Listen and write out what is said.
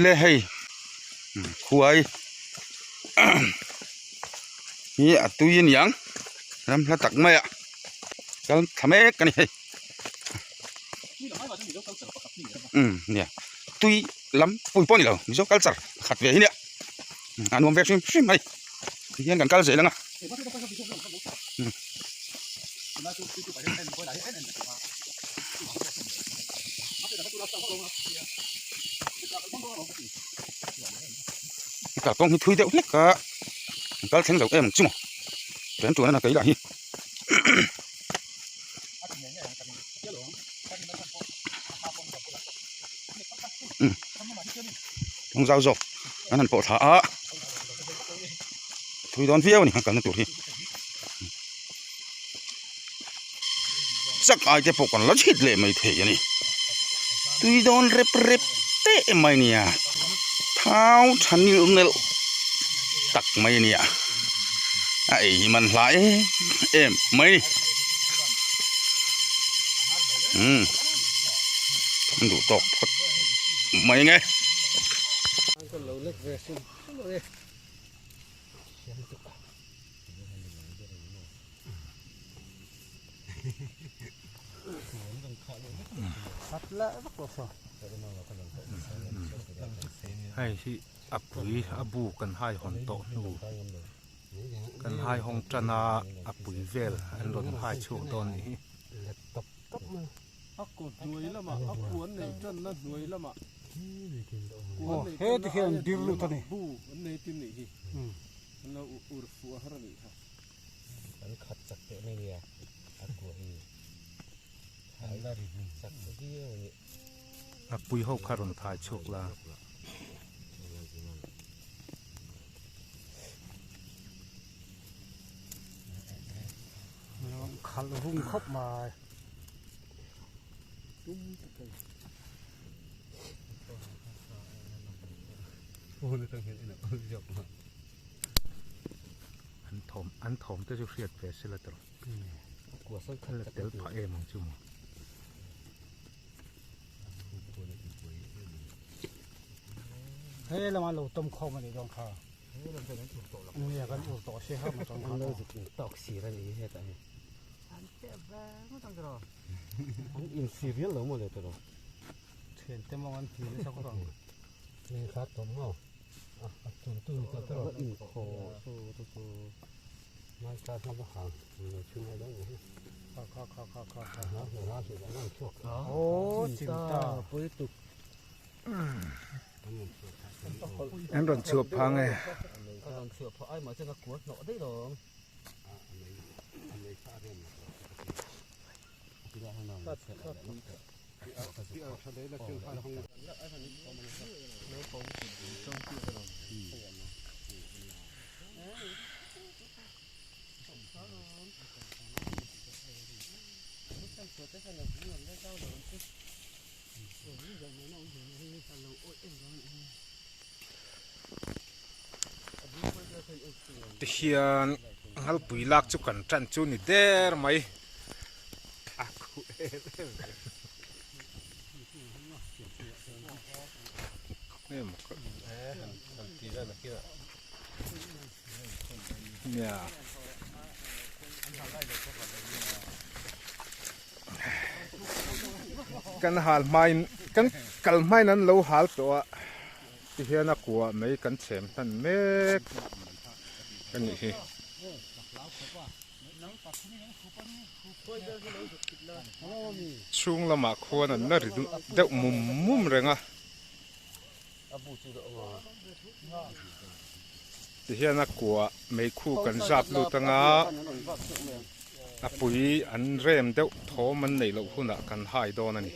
Le hei khuai hi a tui a niang ram hla tak mai ah kal thla mek a ni hei umm nia tui lam pui pawh a ni lo mizo culture pakhat ve hi nia a nuam ve hrim hrim mai tihian kan kal zel ang a. Kalkawng hi thui deuh hlek a an kal thleng lo em ang chu maw ṭen ṭuan a na kei lah hi kawng zau zawk an han pawh thla a thui dawn viau a ni an kalna tur hi. Chak ai te pawh kan la chhit leh mai thei a ni tui dawn rep rep teh mai nia thau tha nil nelh tak mai ania a ei hi man hla em em mai ni umm an duh tawk phawt mai nge. Hei hi a pui a bu kan hai hawn tawh hnu kan hai hawng tan a a pui vel an rawn hai chhuak dawn a nih hi. An khat chak teh mai nia a kua hi an la ri chak viau a ni. A pui ho kha rawn thai chhuak la. Khalh vung khawp mai. An thawm an thawm te chu hriat ve sela tawh a la tel phah em ang chu maw. He lama lo tawm khawm a nih dawn kha. Nia kan ur tawh si ha ma tawng kha. Tawk sir a ni hetah hi. An in si rial lo maw le tawh. Thian te mawng an hmil nasa khawp ang. Leng kha tawm maw. A tun tun ta tawh. In khaw chu chu chu. Nai ta na ba hang. Ni chu ngai lo ni. Kha kha kha kha kha kha. Na na na chu na chuak. Oh chinta pui tuk. An rawn chhuah phah nge. An rawn chhuah phah ai mah chuan a kual hnawh daih lo ang. Tihian ngalpui lak chu kan tan chu ni der mai. Nia. Kan hal hmain kan kal hmain an lo hal tawh a tihian a kuah mai kan chhem hman mek a nih hi. Chhung lamah khuan an la ri deuh mum mum reng a. Tihian a kuah meikhu kan zap lut anga a pui an rem deuh thawm an neih loh hunah kan hai dawn a ni.